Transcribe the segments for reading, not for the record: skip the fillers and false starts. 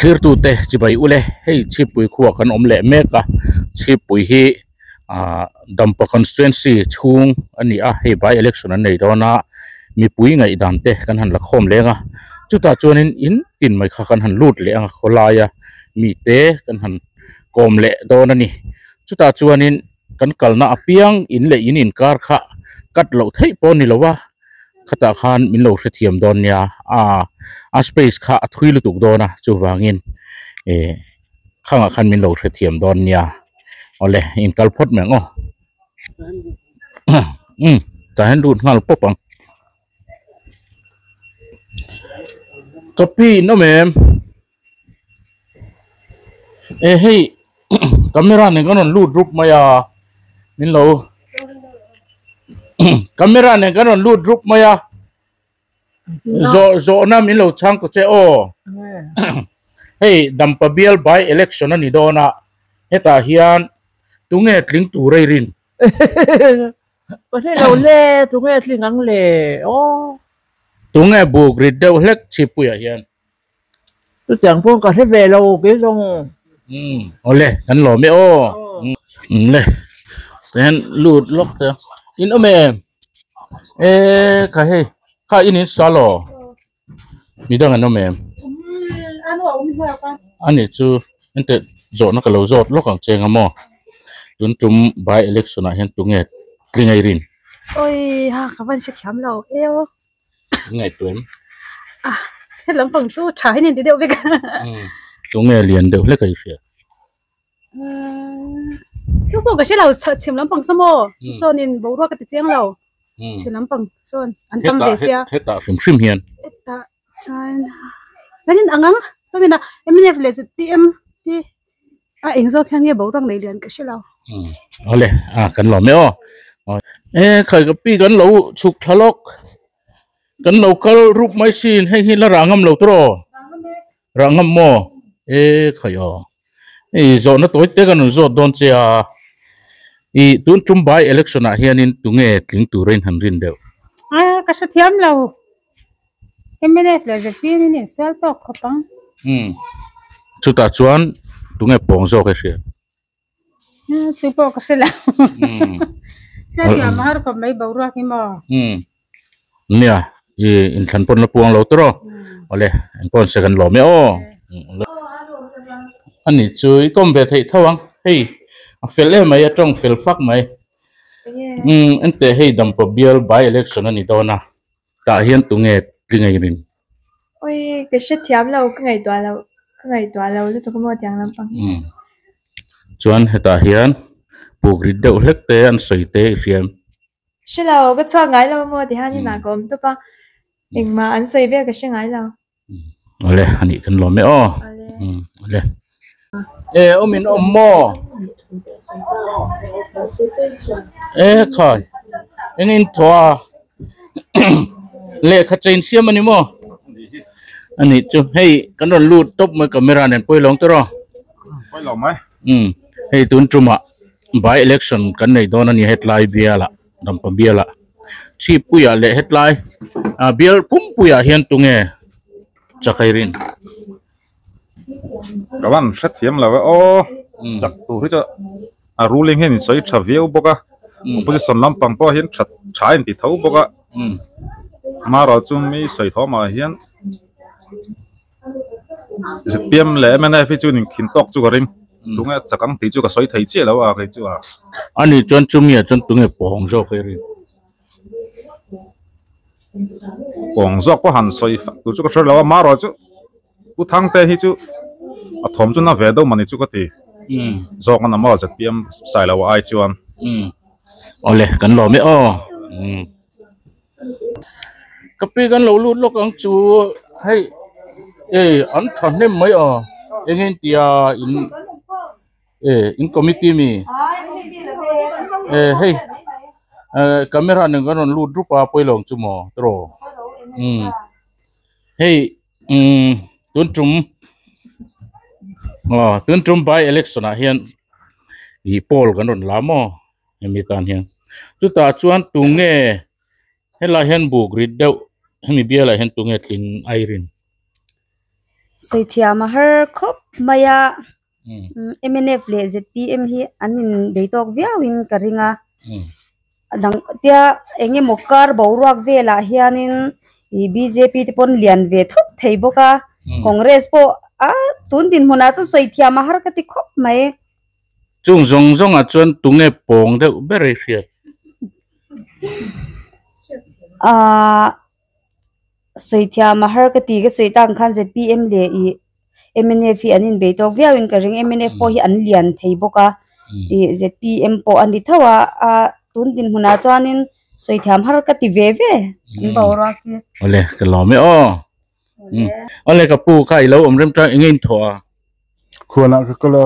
Thlirtute chibai ule hei Chhippui khuaa kan awm leh mek a, Chhippui hi ah Dampa constituency chhung a ni a, hei by election an nei dawn a, mipui ngaihdan te kan han la khawm leng a, chutah chuanin in tin mai kha kan han lut leh ang a khawlaia mite kan han kawm leh dawn a ni, chutah chuanin kan kalna apiang in leh in inkar kha cut loh theih pawh a ni lo a. Khatah khan min lo hrethiam dawn nia a a space kha a thui lutuk dawn a chuvangin eh khangah khan min lo hrethiam dawn nia awle inkal phawt mai ang aw umm tah hian lut nghal pawp ang ka pi in awm em eh hei camera nen kan rawn lut rup mai a min lo camera nen kan rawn lut rup mai a zawh zawhna min lo chhang ta che aw hei dampa bial by election a ni dawn a hetah hian tunge tling tur a i rin Ka hre lo le tunge tling ang le aw tunge buk rit deuh hlek chhippuiah hian. Chutiang pawh ka hre ve lo kei zawng. Umm awle kan lawm e aw. Umm le tihian lut lawk te in awm em e kha hei kha in in sa law midang an awm em ani chu engteh zawhna ka lo zawt lawk ang che anga maw tun tum by election ah hian tunge tling a i rin. Awi ha ka van hrethiam lo e aw. Ngaihtuah em? Ah, he lampang chu tha hian in ti deuh vek a. Umm, tunge lian deuh hlek a i hria? Umm, chu pawh ka hre lo, chhim lampang saw maw? Chu sawn in boruak ka ti chiang lo. Chhim lampang sawn an tam ve sia. Hetah hrim hrim hian. Hetah chuan kan in ang ang, hemi na mnf leh zpm hi A eng zawk hian nge boruak nei lian ka hre lo. Umm awle a kan lawm e aw. E khai ka pi kan lo chhuk thla lawk. Kan lo kal rup mai sin hei hi la rah ngam lo tur aw. Rah ngam maw? E khai aw. Hei zawhna tawi te kan rawn zawt dawn che a. I tun tum by election ah hianin tunge tling tur a in han rin deuh? A ka hrethiam lo. Mnf leh zpm in insual tawk khawp ang. Umm chutah chuan tunge pawng zawk e hriat? Chu pawh ka hre lo. Hriathiam a har khawp mai boruak hi maw? Umm nia i inthlan pawn la puang lo tawrh aw. Awle engpawh se kan lawm e aw. Ani chu i kawm ve theih tho ang hei a fel em mai a tawng fel fak mai. Umm enteh hei Dampa bial by election a ni dawn a. Tah hian tunge tling ei rin? Oi, ka hrethiam lo, ka ngaihtuah lo, ka ngaihtuah lo lutuk maw tiang lampang hi. Umm. Chuan hetah hian puk rit deuh hlek te an sawi te i hria em? Hre lo, ka chhuak ngai lo maw ti hian inah ka awm tawp a, engmah an sawi vel ka hre ngai lo. Awle anih kan lawm e aw. Awle. E awm in awm maw? E khai eng in thaw a lehkha chain siam ani maw? Ani chu hei kan rawn lut tawp mai camera nen pawi lawng tawrh aw. Pawi lo mai. Umm hei tun tumah by election kan nei dawn ani hetlai bialah. Dampa bialah Chhippuiah leh hetlai ah bial pumpuiah hian tunge chakai rin? Ka van hrethiam lo e aw chak tur hi chu a ruling hian in sawi tha viau bawk a opposition lampang pawh hian tha tha in ti tho bawk a amaherawh chu mi sawi thawmah hian zpm leh mnf hi chu in inkhin tawk chu ka ring tunge chak ang tih chu ka sawi thei chiah lo a kei chu a. Ani chuan chumi ah chuan tunge pawng zawk hi rin? Pawng zawk pawh han sawi fak tur chu ka hre lo a marawh chu Pu Thangte hi chu a thawm chu na ve deuh mawni chu ka ti zawk a maw zpm Sailo ai chuan. Awle kan lawm e aw. Ka pi kan lo lut lawk ang chu hei ei an tha hnem mai a eng in tia in e in committee mi e hei eh camera nen kan rawn lut rup a pawilawng chu maw tiraw umm hei umm tun tum aw tun tum by election ah hian ih poll kan rawn la maw. Hemi tan hian chutah chuan tunge helai hian buk rit deuh hemi bialah hian tunge tling airin. Sawithiam a har khawp mai a, mnf leh zpm hi an inbei tawk viauin ka ring a, a dang tia eng emaw kar boruak velah hianin ih bjp te pawn lian ve thut thei bawk a, congress pawh a tun dinhmunah chuan sawithiam a har ka ti khawp mai. Chung zawng zawngah chuan tunge pawng deuh ber i hriat? Ahh sawithiam a har ka ti ka sawi tak ang khan zpm leh ih mnf hi an inbei tawk viau in ka ring mnf pawh hi an lian thei bawk a ih zpm pawh a ni tho a a tun dinhmunah chuanin sawithiam har ka ti ve ve an boruak hi. Awle ka lawm e aw. Awle ka pu kha i lo awm rem chuan eng nge in thawh a? Khuanah ka kal a.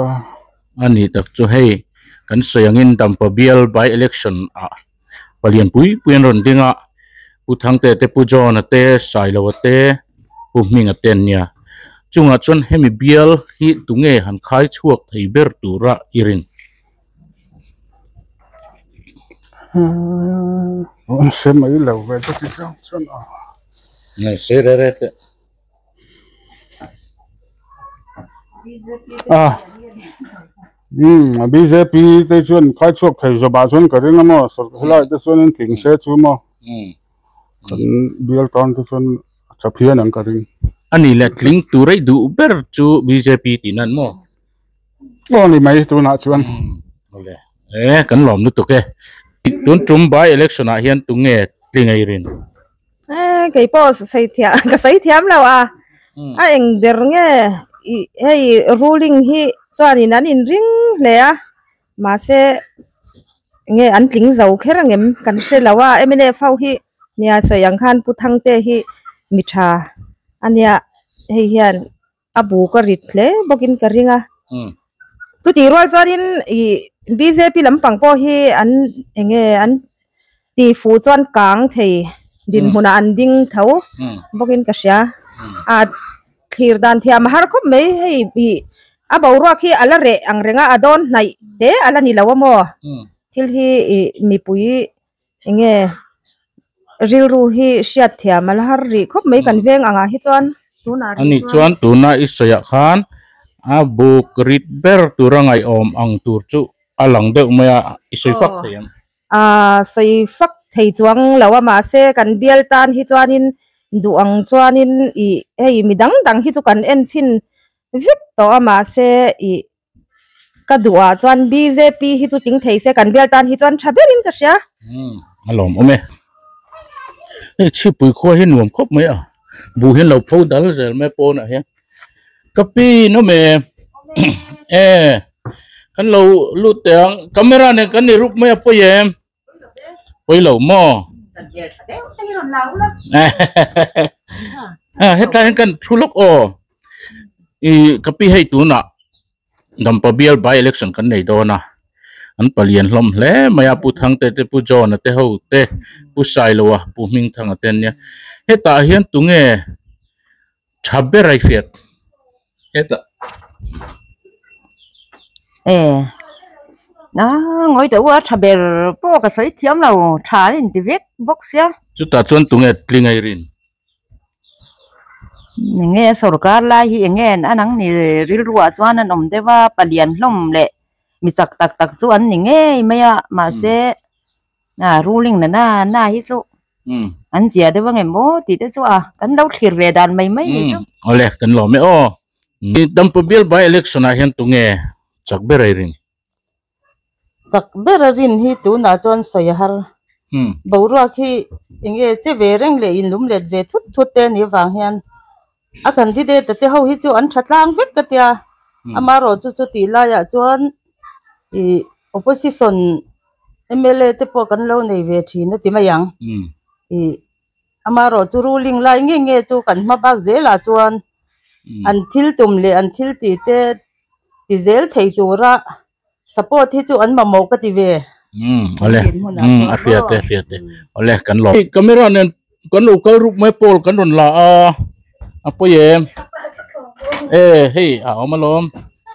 A ni tak chu hei kan sawi angin Dampa bial by election ah palian pui pui an rawn ding a, Pu Thangte te, Pu John-a te, Sailoa te, Pu Hminga te an nia. Chungah chuan hemi bial hi tunge han khai chhuak thei ber tura i rin? An hre mai lo ve chuti chuan chuan a. Nge sei re re teh. A um bjp te chuan khai chhuak thei zawh ah chuan ka ring a maw sawrkar helai te chuan in tling se chu maw kan bial tan te chuan a tha phian ang ka ring. Ani leh tling tur ei duh ber chu bjp tih nan maw. Aw ni mai tunah chuan. Awle e kan lawm lutuk e. Tun tum by election ah hian tunge tling ei rin? E kei pawh sawi thiam ka sawi thiam lo a a eng ber nge ih hei ruling hi chuanin an inring hle a mahse nge an tling zo kher ang em kan hre lo a mnf ho hi nia sawi ang khan Pu Thangte hi mi tha ania hei hian a buk a rit hle bawkin ka ring a chutih rual chuanin ih bjp lampang pawh hi an eng nge an ti fuh chuan kang thei dinhmunah an ding tho bawkin ka hria a thlir dan thiam a har khawp mai hei ih a boruak hi a la reh ang reng a a dawn hnaih te a la ni lo a maw thil hi ih mipui eng nge. Rilru hi hriat thiam a la har rih khawp mai kan veng angah hi chuan tunah rih chuan. Ani chuan tuna i sawiah khan a buk rit ber tura ngaihawm ang tur chu a lang deuh mai a, i sawi fak thei ang. Aa sawi fak thei chuang lo a mahse kan bial tan hi chuanin duh ang chuanin ih hei mi dang dang hi chu kan en chhin vek tawh a mahse ih Ka duh ah chuan bjp hi chu tling thei se kan bial tan hi chuan tha berin ka hria. Umm a lawm awm e. Hei chhipui khua hi nuam khawp mai a, buh hian lo pho dal zel mai pawnah hian. Ka pi in awm e e kan lo lut teh ang camera nen kan ni rup mai a pawi em? Pawi lo maw? Hetlai hian kan thu lawk aw. Ih ka pi hei tunah Dampa bial by election kan nei dawn a, an palian hlawm hle mai a, Pu Thangte te, Pu John-a te ho te, Pu Sailoa, Pu Hmingthanga te an nia. Hetah hian tunge tha ber a i hriat? Hetah. E a ngawi teh u a tha ber pawh ka sawi thiam lo tha an inti vek bawk sia. Chutah chuan tunge tling a i rin? Enge sorkar lai hi enge an ang ni rilru ah chuan an awm deuh a palian hlawm leh mi chak tak tak chu an ni ngei mai a mahse a ruling na na na hi chu an zia deuh ang em aw tih te chu a kan lo thlir ve dan mai mai ni chu. Awle kan lawm e aw. Dampa bial by election ah hian tunge chak ber a i rin? Chak ber a rin hi tunah chuan sawi a har. Boruak hi eng nge che ve reng leh inlum let ve thut thut te anih avang hian a candidate te ho hi chu an tha tlang vek ka tia. Amaherawhchu chu tih laiah chuan ih opposition mla te pawh kan lo nei ve thin a ti mai ang. Ih amaherawhchu ruling lai nge nge chu kan hma bak zelah chuan an thil tum leh an thil tih te ti zel thei tura support hi chu an mamawh ka ti ve. Umm awle umm a hriat e a hriat e awle kan lawm. Camera nen kan lo kal rup mai pawl kan rawn la a a pawi em e hei a awm alawm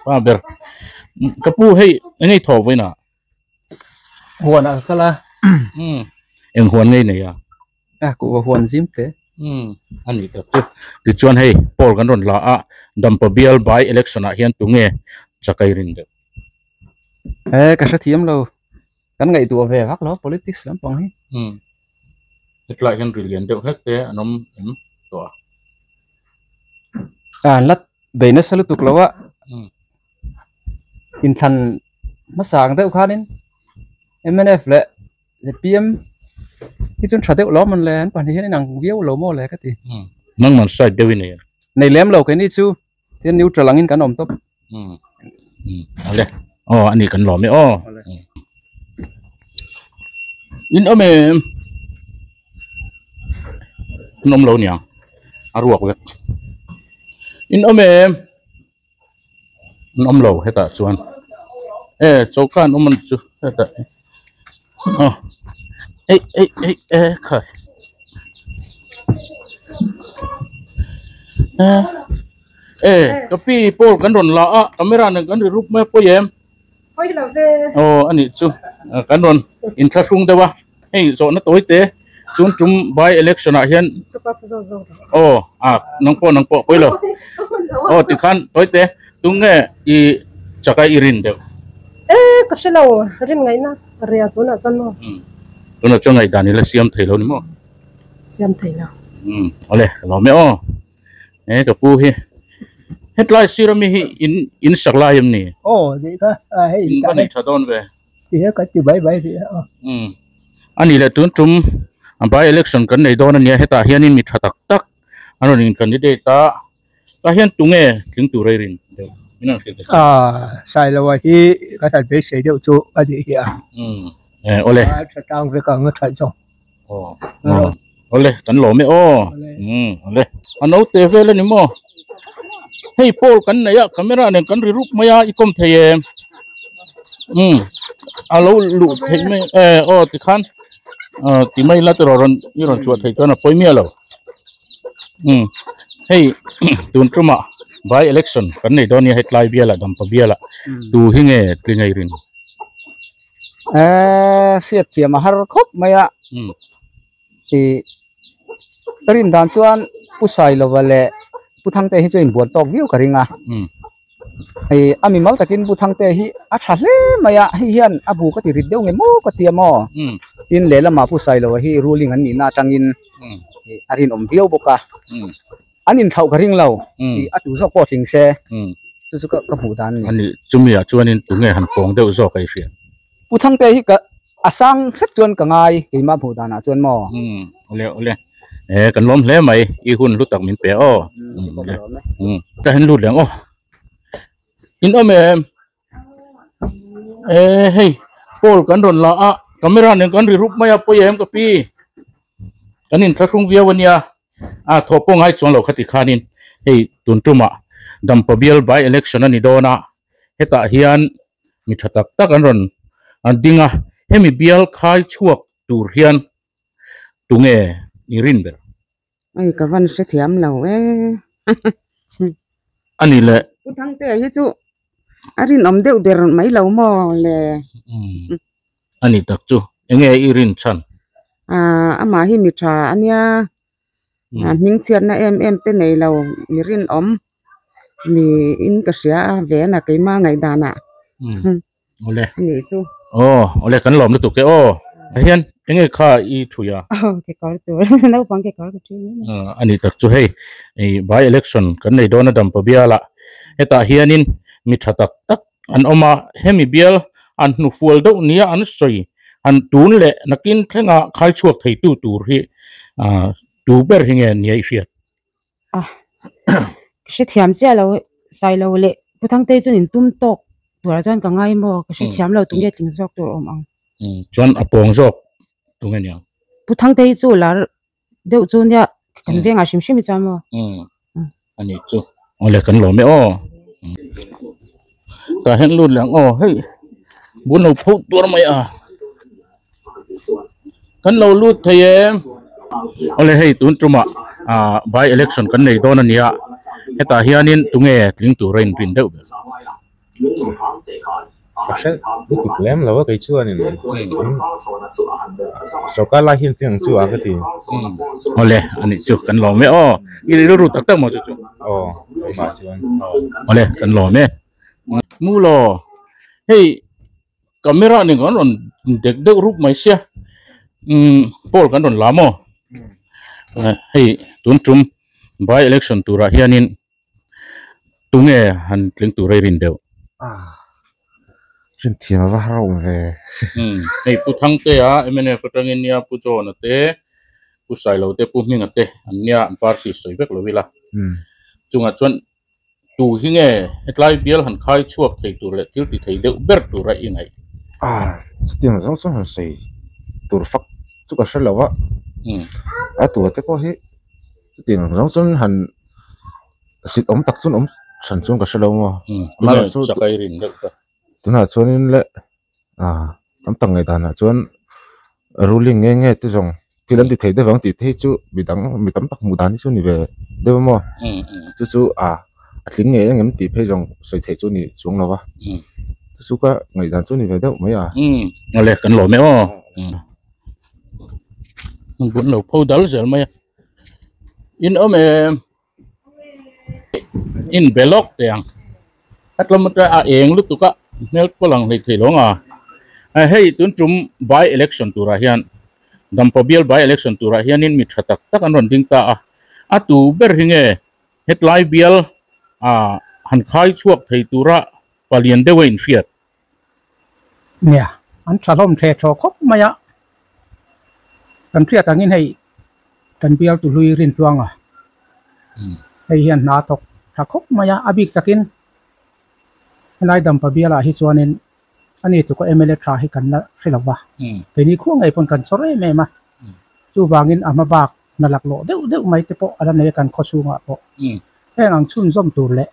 pa ber ka pu hei eng nge i thawh vawiin ah. Huan ah ka kal a. Umm eng huan nge i nei a? A kuhva huan zim te. Um ani tak chu tichuan hei poll kan rawn la a Dampa bial by election ah hian tunge chakai rin deuh. E ka hrethiam lo kan ngaihtuah ve vak lo politics lampang hi. Um hetlaiah hian ri lian deuh hlek te an awm em tawh a. A an la bei nasa lutuk lo a inthlan hmasa ang deuh khanin mnf leh zpm hi chuan tha deuh lo mawn le an pahnih hian inang viau lo maw le ka ti. Nangman side deuh i nei a. Nei lem lo keini chu tin neutral angin kan awm tawp. Awle aw ani kan lawm e aw. In awm em? In awm lo niang a ruak vek. In awm em? An awm lo hetah chuan e choka an awm a ni chu hetah aw eih eih eih e khai e e ka pi pawl kan rawn la a camera nen kan ri rup mai a pawi em pawi lo ve aw a nih chu kan rawn inthlahrung deuh a hei zawhna tawi te chun tum by election ah hian aw a nang pawh nang pawh pawi lo aw tikhan tawi te tunge i chakai i rin deuh e ka hre lo rin ngaihna ria tunah chuan maw tunah chuan ngaihdan ila siam thei lo ni maw siam thei lo awle ka lawm e aw e ka pu hi hetlai sir ami hi in in sak lai em ni aw nih kha a hei in va nei tha dawn ve Ti he kan ti mai mai rih a. Umm. Ani leh tun tum by election kan nei dawn ania hetah hianin mi tha tak tak an rawn in candidate a tah hian tunge tling tur a i rin deuh min rawn hrilh ta. Ah Sailoa hi ka hlat beisei deuh chu a nih hi a. Umm. Eh awle. A tha tang vek ang a that zawng. Aw. Awle kan lawm e aw. Umm awle. A naute vel a ni maw? Hei pawl kan nei a camera nen kan ri rup mai a i kawm thei em? Umm a lo luh theih mai e aw tikhan ah ti mai la tiraw rawn i rawn chhuah theih chuan a pawi miah lo. Umm hei tun tumah by election kan nei dawn nia hetlai bialah Dampa bialah tu hi nge tling ei rin? Eee hriat thiam a har khawp mai a ih ka rin dan chuan Pu Sailova leh Pu Thangte hi chu a inbuan tawk viau ka ring a ih a mimal takin Pu Thangte hi a tha hle mai a hei hian a bu ka ti rit deuh nge maw ka ti a maw tin lehlamah Pu Sailova hi ruling an nihna atangin ih a rinawm viau bawk a. An inthlauh ka ring lo tih a tu zawk pawh tling se chu chu ka hmuh dan a ni. Ani chumi ah chuanin tunge han pawng deuh zawk a i hriat? Pu Thangte hi ka a sang hret chuan ka ngai keimah hmuh dan ah chuan maw? Umm awle awle e kan lawm hle mai i hun hlu tak min pe aw. Umm ka hen lut leh ang aw. In awm em? E hei pawl kan rawn la a camera nen kan ri rup mai a pawi em ka pi kan inthlahrung viau ania a thawh pawh ngai chuang lo khati khanin hei tun tumah Dampa bial by election a ni dawn a hetah hian mi tha tak tak an rawn an ding a hemi bial khai chhuak tur hian tunge i rin ber. Hei ka van hrethiam lo e. Ani le. Pu Thangtea hi chu a rinawm deuh ber mai lo maw le. Ani tak chu enge i rin chhan? Aaa amah hi mi tha ania hming chhiatna em em te nei lo mi rinawm ni in ka hria a ve a na keimah ngaihdanah. Awle. Ani chu. Aw, awle kan lawm lutuk e aw. Hian enge kha i thui a? Aw, kekawr tur. Naupang kekawr ka thui mai a. Ani tak chu hei, i by election kan nei dawn a Dampa bial ah. Hetah hianin mi tha tak tak an awm a, hemi bial an hnufual deuh nia an sawi han tun leh nakin thlenga khai chhuak theitu tur hi tu ber hi nge nia i hriat? A hrethiam chiah lo Sailo leh Pu Thangtei chuan in tum tawk turah chuan ka ngai maw ka hrethiam lo tunge tling zawk tur a awm ang. Chuan a pawng zawk tunge niang? Pu Thangtei chu lar deuh chu nia kan vengah hrim hrim hi chuan maw. Ani chu awle kan lawm e aw. Tah hian lut leh ang aw hei bun lo pho tuar mai a. Kan lo lut thei em? Awle hei tun tumah ah by election kan nei dawn a nia hetah hianin tunge tling tur a inrin deuh ber. Ka hre lutuk lem lo a kei chuanin sorkar lai hian tling ang chu a ka ti. Awle anih chu kan lawm e aw i rilru tak tak maw chu chu. Aw keimah chuan. Awle kan lawm e. Mu law hei camera nen kan rawn dek deuh rup mai sia umm pawl kan rawn la maw hei tun tum by election turah hianin. Tunge han tling tur a i rin deuh? Rin thiam a va har awm ve. Hei Pu Thangtea mnf atangin nia Pu John-a te, Pu Sailo te, Pu Hminga te an nia an party sawi vek lo ila. Chungah chuan tu hi nge hetlai bial han khai chhuak thei tur leh thil ti thei deuh ber tura i ngaih? Chutiang zawng chuan han sawi tur fak chu ka hre lo a. A tua te pawh hi chutiang zawng chuan han sit awm tak chuan awm hran chuan ka hre lo maw amah chu chakai rin deuh ta tunah chuanin le ah tam tak ngaih danah chuan ruling nge nge te zawng thil an ti thei deuh ang tih te hi chu midang mi tam tak hmuh dan hi chu ni ve deuh a maw chu chu ah a tling ngei ang em tih phei zawng sawi theih chu a ni chuang lo va chu chu ka ngaih dan chu a ni ve deuh mai a. Awle kan lawm e aw bun lo pho dal zel mai a. In awm em in be lawk teh ang a tlawm atang a eng lutuk a hmel pawh lang hlei thei lo ang a hei tun tum by election turah hian Dampa bial by election turah hianin mi tha tak tak an rawn ding ta a a tu ber hi nge hetlai bial ah han khai chhuak thei tura palian deuh a inhriat. Nia, an tha hlawm the thaw khawp mai a, kan hriat angin hei kan bial tu hlui Rintluanga hei hian hna thawk tha khawp mai a, a bik takin helai Dampa bialah hi chuanin ani tuka mla tha hi kan la hre lo va, keini khuang ngei pawn kan chawr em em a, chuvangin a hma bak hna laklawh deuh deuh mai te pawh a la nei a kan khaw chhungah pawh heng ang chhunzawm tur leh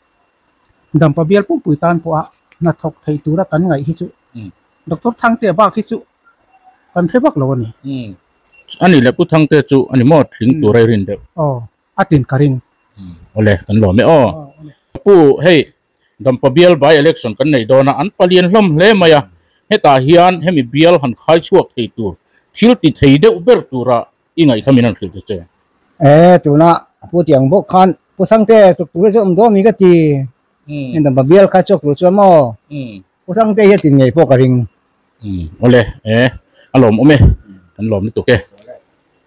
Dampa bial pumpui tan pawha hnathawk theih tura kan ngaih hi chu Doctor Thangtea bak hi chu kan hre vak lo a ni. A nih leh Pu Thangtea chu a ni maw tling tur a i rin deuh? Aw, a tin ka ring. Awle, kan lawm e aw. Pu, hei Dampa bial by election kan nei dawn a, an palian hlawm hle mai a, hetah hian hemi bial han khai chhuak thei tur thil ti thei deuh ber tura i ngaih kha min han hrilh ta che. E tuna pu tiang bawk khan pu Thangte tuk tur hi chu awm dawn mi ka ti. Heng dampa bial kha chawk tur chuan maw pu Thangte hi a tin ngei pawh ka ring. Awle e a lawm awm e kan lawm lutuk e.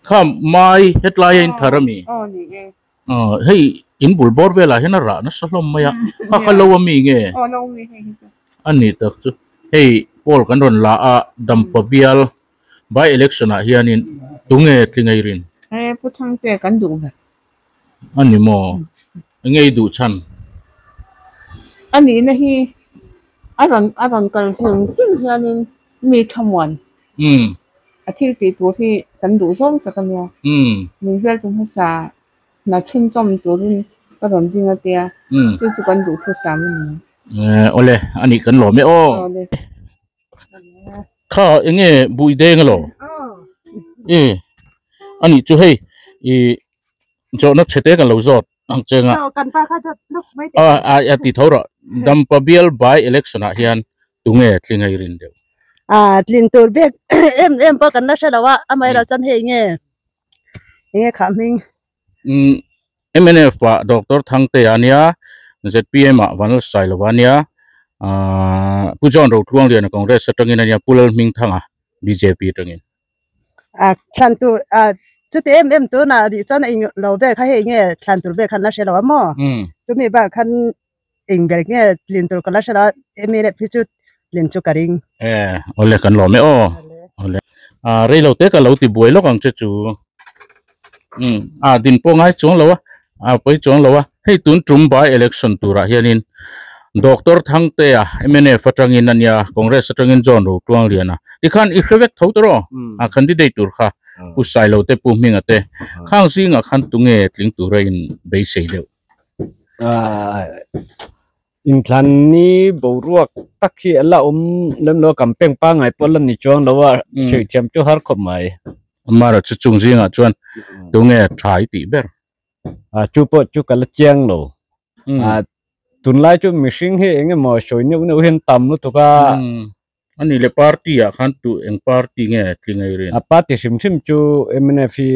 Kha mai hetlai a in thar ami? Aw ni e. Hei in bul bawr velah hian a rah nasa hlawm mai a kha kha lo ami nge? Aw lo ami hei hi chu. A ni tak chu hei pawl kan rawn la a dampa bial By election ah hianin tunge tling ei rin? E Pu Thangte kan duh ve. A ni maw? Enge i duh chhan? A nihna hi a rawn a rawn kal hrim hrim hianin mi thamuan a thil tih tur hi kan duh zawng tak a nia. Min veltu hmasa hna chhunchawm turin ka rawn ding a tia chu chu kan duh thusam a ni. Awle a nih kan lawm e aw. Awle. Kha enge bui deng alo e ani chu hei i zawhna chhe te kan lo zawt ang cheng a a a ti tho rawh dampa bial by election ah hian tunge tling ei rin deuh a tlin tur bek em em pawh kan la hre lo a amaherawh chuan hei enge enge khah hming Mnf ah Doctor Thangtea ania zpm ah Vanlalsailova ania ahh Pu John Rotluangliana Congress atangin ania Pu Lalhmingthanga bjp atangin. A thlan tur a chuti em em tunah rih chuan a eng lo vel kha hei nge thlan tur vel khan la hre lo a maw chumi bakah khan eng ber nge tlin tur ka la hre lo a mnf hi chu tlin chu ka ring. E awle kan lawm e aw awle a rei lo te ka lo ti buai lawk ang che chu um a din pawh ngai chuang lo a a pawi chuang lo a hei tun tum by election turah hianin Doctor Thangtea mnf atangin ania Congress atangin John Rotluangliana tikhan i hre vek tho tawh rawh a candidate tur kha Pu Sailo te Pu Hminga te khang zingah khan tunge tling tura in beisei deuh. Inthlan ni boruak tak hi a la awm lem lo a, campaign pangngai pawh la ni chuang lo a, hrilh thiam chu har khawp mai. Amaherawh chu chung zingah chuan tunge tha i tih ber? Chu pawh chu ka la chiang lo. Tunlai chu mihring hi eng emaw sawi neuh neuh hian tam lutuk a. Ani le party ah khan tu eng party nge tling ei rin? A party hrim hrim chu mnf hi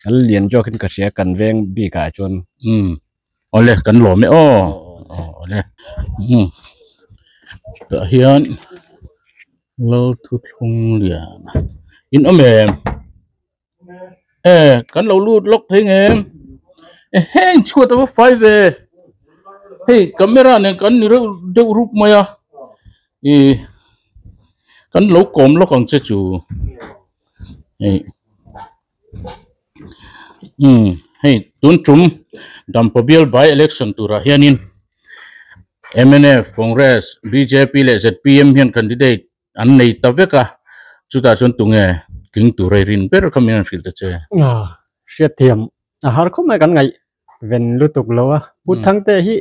a la lian zawk in ka hria kan veng bik ah chuan. Umm awle kan lawm e aw awle umm tah hian Lalthuthlung lian in awm em? E kan lo lut lawk thei nge e heng chhuat ava fai ve hei camera nen kan ni reuh deuh rup mai a ih kan lo kawm lawk ang che chu hei umm hei tun tum Dampa bial by election turah hianin mnf Congress bjp leh zpm hian candidate an nei ta vek a, chutah chuan tunge tling tur a i rin ber kha min rawn hrilh ta che. Hriatthiam a har khawp mai kan ngaih ven lutuk lo a, Pu Thangte hi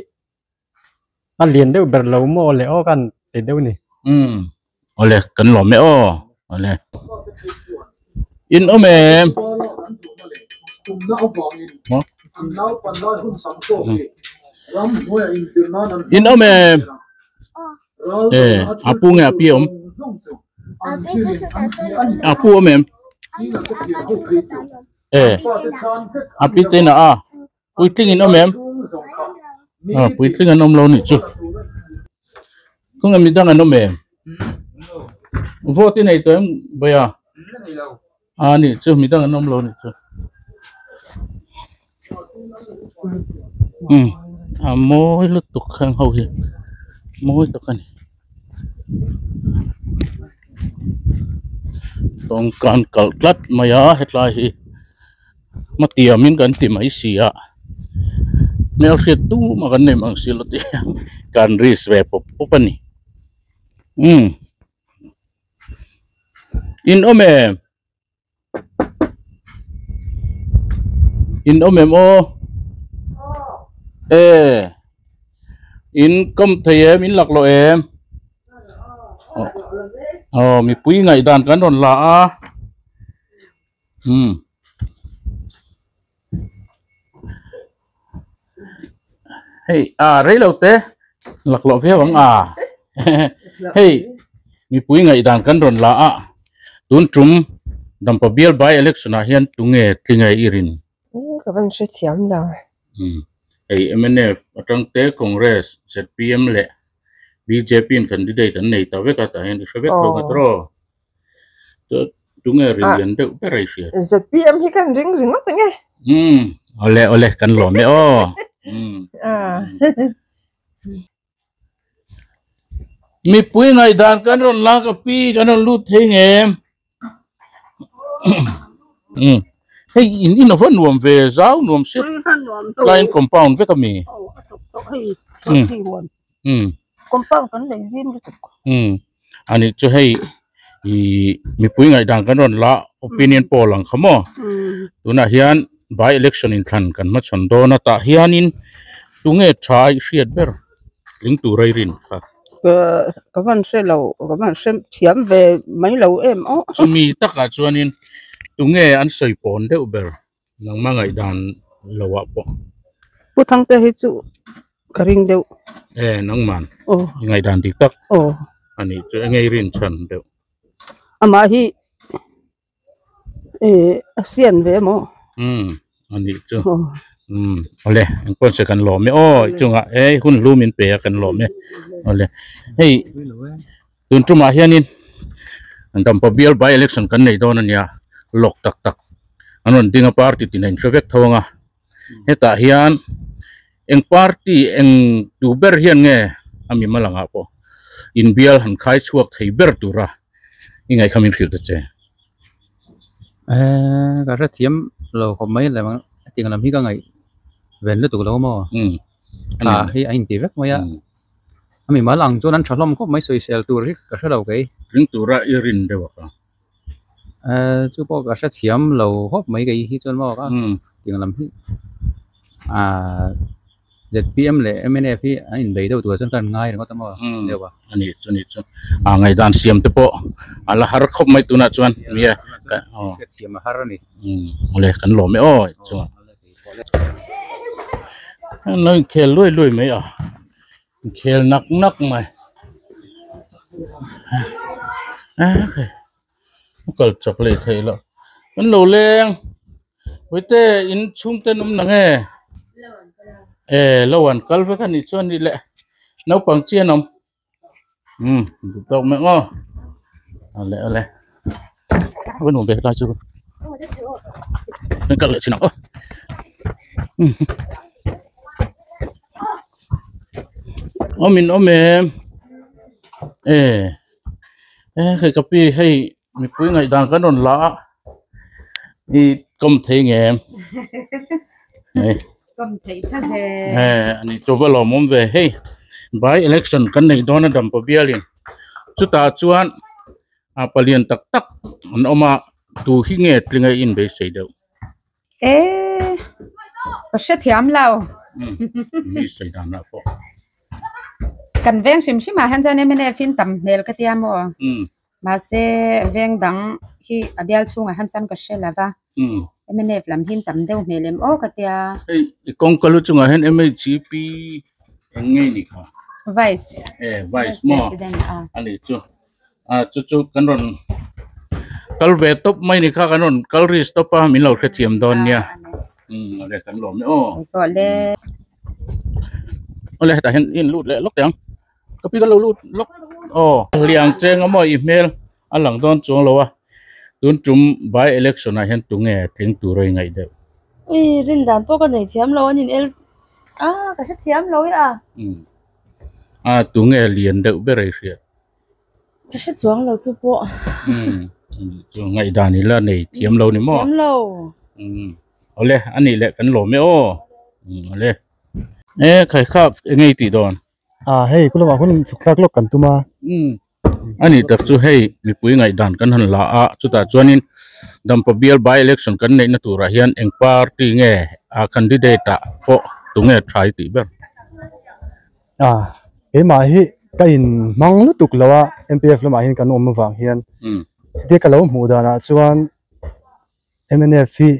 a lian deuh ber lo maw le aw kan ti deuh ni. Umm awle kan lawm e aw awle. In awm em? In awm em? E a pu nge a pi awm a pu awm em e a pi te inah a puitling in awm em a puitling an awm lo nih chu khawnge midang an awm em vote i nei tawh em bawia a nih chu midang an awm lo nih chu umm a mawi lutuk heng ho hi mawi tak a ni tawngka an kalh tlat mai a hetlai hi hmatiamin kan ti mai si a hmelhriat tumah kan nei mang si lo tih kan risk ve pawp pawp a ni umm in awm em. In awm em aw? E in kawm thei em in lak loh em? Aw mipui ngaihdan kan rawn la a umm hei a rei lo te lak loh viau ang a hei mipui ngaihdan kan rawn la a tun tum Dampa bial by election ah hian tunge tlinge i rin? Ka van hrethiam lo. Umm hei mnf atang te Congress, zpm leh bjp in candidate an nei ta vek a tah hian i hre vek tho nga tawh aw. Tunge rin lian deuh ber a i hriat? Zpm hi kan ring ringawt ang e. Umm awle awle kan lawm e aw. Umm. Mipui ngaihdan kan rawn lak a pi kan rawn lut thei ngem. Umm hei in in ava nuam ve zau nuam si line compound vek ami. Umm umm compound kan nei zim lutuk. Umm ani chu hei ih mipui ngaihdan kan rawn la opinion poll ang kha maw tunah hian by election inthlan kan hmachhawn dawn a tah hianin tunge tha i hriat ber tling tur a i rin kha. Ka van hre lo ka van hre thiam ve mai lo em aw. Chumi takah chuanin tunge an sawi pawn deuh ber Nangmah ngaihdan lo ah pawh. Pu Thangte hi chu ka ring deuh. E nangman Aw. I ngaihdan dik tak. Aw. Ani chu enge i rin chhan deuh. Amah hi e a sian ve maw? Umm ani chu. Aw. Umm awle engpawh se kan lawm e aw chungah e hun hlu min pe a kan lawm e awle hei tun tumah hianin Dampa bial by election kan nei dawn ania lawk tak tak an rawn ding a party tin a inhre vek tho ang a hetah hian eng party eng tu ber hian nge a mi hma langah pawh inbial han khai chhuak thei ber tura i ngaihkha min hrilh ta che. Eee ka hrethiam lo khawp mai leh ang hetiang lam hi ka ngaih ven lutuk lo maw tha hi a inti vek mai a. A mi mal ang chuan an tha hlawm khawp mai sawisel tur hi ka hre lo kei. Tling tura i rin deuh a ka. Eh chu pawh ka hre thiam lo khawp mai kei hi chuan maw ka tiang lam hi ah zpm leh mnf hi an inbei deuh tur chuan ka han ngai ringawt a maw deuh a. A nih chu a nih chu a ngaihdan siam te pawh a la har khawp mai tunah chuan nia hriatthiam a har a ni. Awle kan lawm e aw chungah. An lo inkhel luai luai mai a. Khel nak nak mai a khai kal chak leh theih loh an lo leng uite in chhung te an awm nang e e lo an kal vek a nih chuan nih leh naupang chi an awm um duh tawk mai ang aw ale ale a nuam ve hetlai chu kan kal leh thin ang aw um awm in awm em e e hei ka pi hei mipui ngaihdan kan rawn la a i kawm thei nge em hei kawm thei tha ve e ani chu va lawmawm ve hei by election kan neih dawn a dampa bialin chutah chuan a palian tak tak an awm a tu hi nge tlinga in beisei deuh. E ka hre thiam lo. Mi sawi dan ah pawh. Kan veng hrim hrim ah hian chuan MNF in tam hmel ka tia maw? Mahse veng dang hi a bial chhungah hian chuan ka hre lo va. MNF lam hi tam deuh hmel em aw ka tia. Hei i kawngka lu chungah hian MHP eng nge ni kha? Vice. E vice maw? Ani chu. a chu chu kan rawn kal ve tawp mai ni kha kan rawn kal risk tawp a min lo hrethiam dawn nia umm awle kan lawm e aw awle hetah hian in lut leh lawk teh ang ka pi kan lo lut lawk aw liang cheng a maw i hmel a lang dawn chuang lo a tun tum by election ah hian tunge tling tur a ingaih deuh. Ui rin dan pawh ka nei thiam lo an in el a ka hrethiam lo e a. Umm a tunge lian deuh ber a i hriat. Ka hre chuang lo chu pawh. Umm chu ngaihdan ila nei thiam lo ni maw? Thiam lo. Umm awle a nih leh kan lawm e aw. Umm awle. E khai khak eng nge i tih dawn? A hei ku lamah khuan chhuk thlak lawk kan tum a. Umm a nih tak chu hei mipui ngaihdan kan han la a chutah chuanin Dampa bial by election kan neihna turah hian eng party nge a candidate ah pawh tunge tha i tih ber? A keimah hi ka in hmang lutuk lo a M_P_F lamah hian kan awm avang hian hetia ka lo hmuh danah chuan M_N_F hi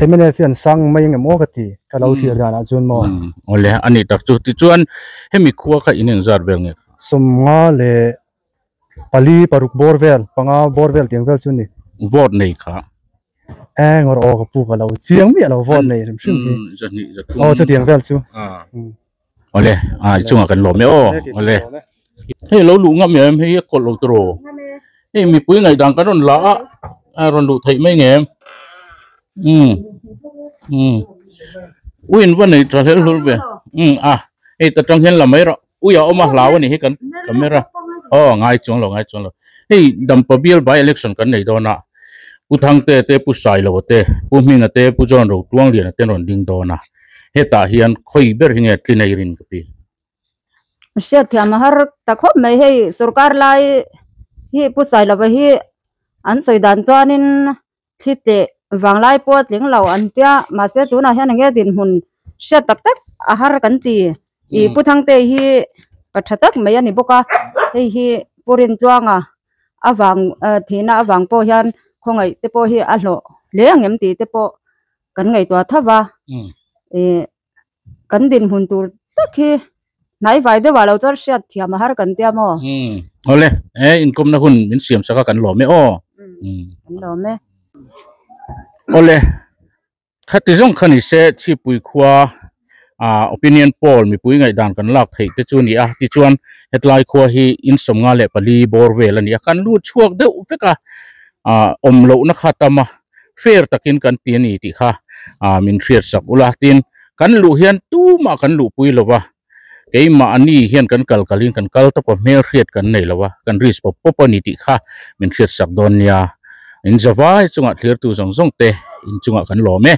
M_N_F hi an sang mai ang em aw ka ti ka lo thlir danah chuan maw. Awle a nih tak chu tichuan hemi khua kha in engzat vel nge? 50 leh pali paruk bawr vel panga bawr vel tiang vel chu a ni. Vote nei kha. Eng awr aw ka pu ka lo chiang miah lo vote nei hrim hrim hi. Aw chutiang vel chu. Awle a i chungah kan lawm e aw awle. Hei lo luh ngam em hei a kawlh lo tiraw. Hei mipui ngaihdan kan rawn la a a rawn luh theih mai nge em. Umm umm uin va nei tha hlel hlul ve umm a hei ta tang hian la mai rawh. Ui a awm a hlau a nih hi kan camera aw ngai chuang lo ngai chuang lo hei Dampa bial by election kan nei dawn a Pu Thangte te Pu Sailoa te Pu Hminga te Pu John Rotuangliana te an rawn ding dawn a hetah hian khawi ber hi nge tlin a i rin ka pi. Hriatthiam a har ta khawp mai hei sorkar lai hi Pu Sailoa hi an sawi dan chuanin thli teh vanglai pawh a tling lo an tia mahse tunah hian enge dinhmun hriat tak tak a har kan ti ih pu thangte hi pa tha tak mai a ni bawk a hei hi pu rintluanga avang ah thihna avang pawh hian khawngaih te pawh hi a hlawh hle ang em tih te pawh kan ngaihtuah tho va ih kan dinhmun tur tak hi hnai vai deuh ah lo chuan hriat thiam a har kan tia maw? Umm awle e inkawmna hun min siam sak a kan lawm e aw. Umm kan lawm e. Awle khati zawng kha ni se Chhipui khua ah opinion poll mipui ngaihdan kan lak theih te chu a ni a tichuan hetlai khua hi in 54 bawr vel a ni a kan lut chhuak deuh vek a ah awm lohna kha tam a fair takin kan ti a ni tih kha ah min hriat sak ula tin kan luh hian tumah kan luhpui lo va keimah a ni hian kan kal kalin kan kal tawp a hmel hriat kan nei lo va kan risk pawp pawp a ni tih kha min hriat sak dawn nia in zavai chungah thlirtu zawng zawng te in chungah kan lawm e.